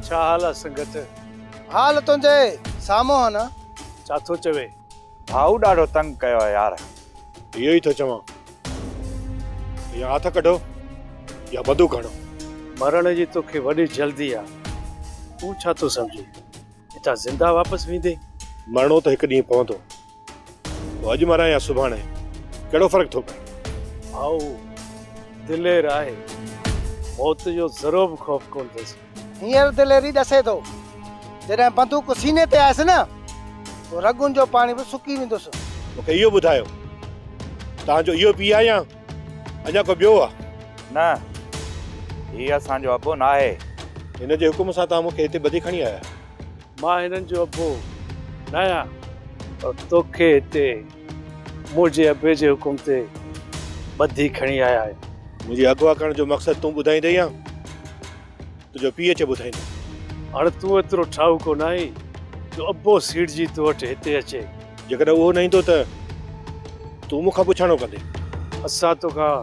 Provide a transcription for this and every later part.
ڇا حال آ سنگت؟ حال تنهنجي سامهون آ نه. ڇا ٿو چوي؟ ڀائو ڏاڍو تنگ ڪيو آ يار. اهو ئي ٿو چوان ته يا هٿ ڪڍو يا بندوق هڻو. مرڻ جي توکي وڏي جلدي آ. تون ڇا ٿو سمجهين؟ هتان زنده واپس ويندين؟ مرڻو ته هڪ ڏينهن پوندو. پوء اڄ مران يا سڀاڻي، ڪهڙو فرق ٿو پئي؟ ڀائو دلير آهي، موت جو ذرو به خوف ڪونه اٿس. هينئر دليري ڏسي ٿو. جڏهن بندوق سيني تي آيس نه، پوء رڳن جو پاڻي به سڪي ويندس. مون کي اهو ٻڌايو، توهان جو اهو پيء آهي يا اڃا ڪو ٻيو آهي؟ نه، هي اسان جو ابو ناهي. هن جي حڪم سان توهان مون کي هتي ٻڌي کڻي آيا آهيو. مان هنن جو ابو ناهيان پر توکي هتي منهنجي ابي جي حڪم تي ٻڌي کڻي آيا آهيون. منهنجي اغوا ڪرڻ جو مقصد تون ٻڌائيندين يا تنهنجو پيء اچي ٻڌائيندو؟ هاڻ تون ايترو ٺاهوڪو ناهين جو ابو سيڙجي تو وٽ هتي اچي. جيڪڏهن اهو نه ايندو ته تون مون کان پڇاڻو ڪندين. اسان توکان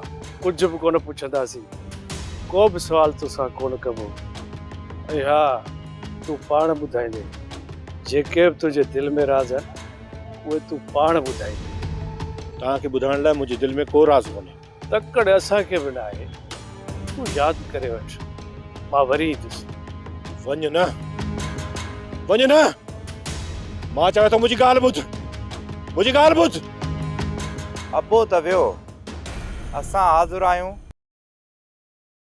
ڪجهه به ڪونه پڇنداسين. ڪو به سوال توسان ڪونه ڪبو. ۽ ها تون پاڻ ٻڌائيندين. جيڪي به تنهنجي دل ۾ راز آهن، اهي تون پاڻ ٻڌائيندين. توهان کي ٻڌائڻ لاء منهنجي دل ۾ ڪو راز ڪونهي. تڪڙ اسان کي به ناهي. تون ياد ڪري وٺ. مان وري ايندس. وڃ نه. وڃ نه. مان چوان ٿو منهنجي ڳالهه ٻڌ. منهنجي ڳالهه ٻڌ. ابو ته ويو. اسان حاضر آهيون.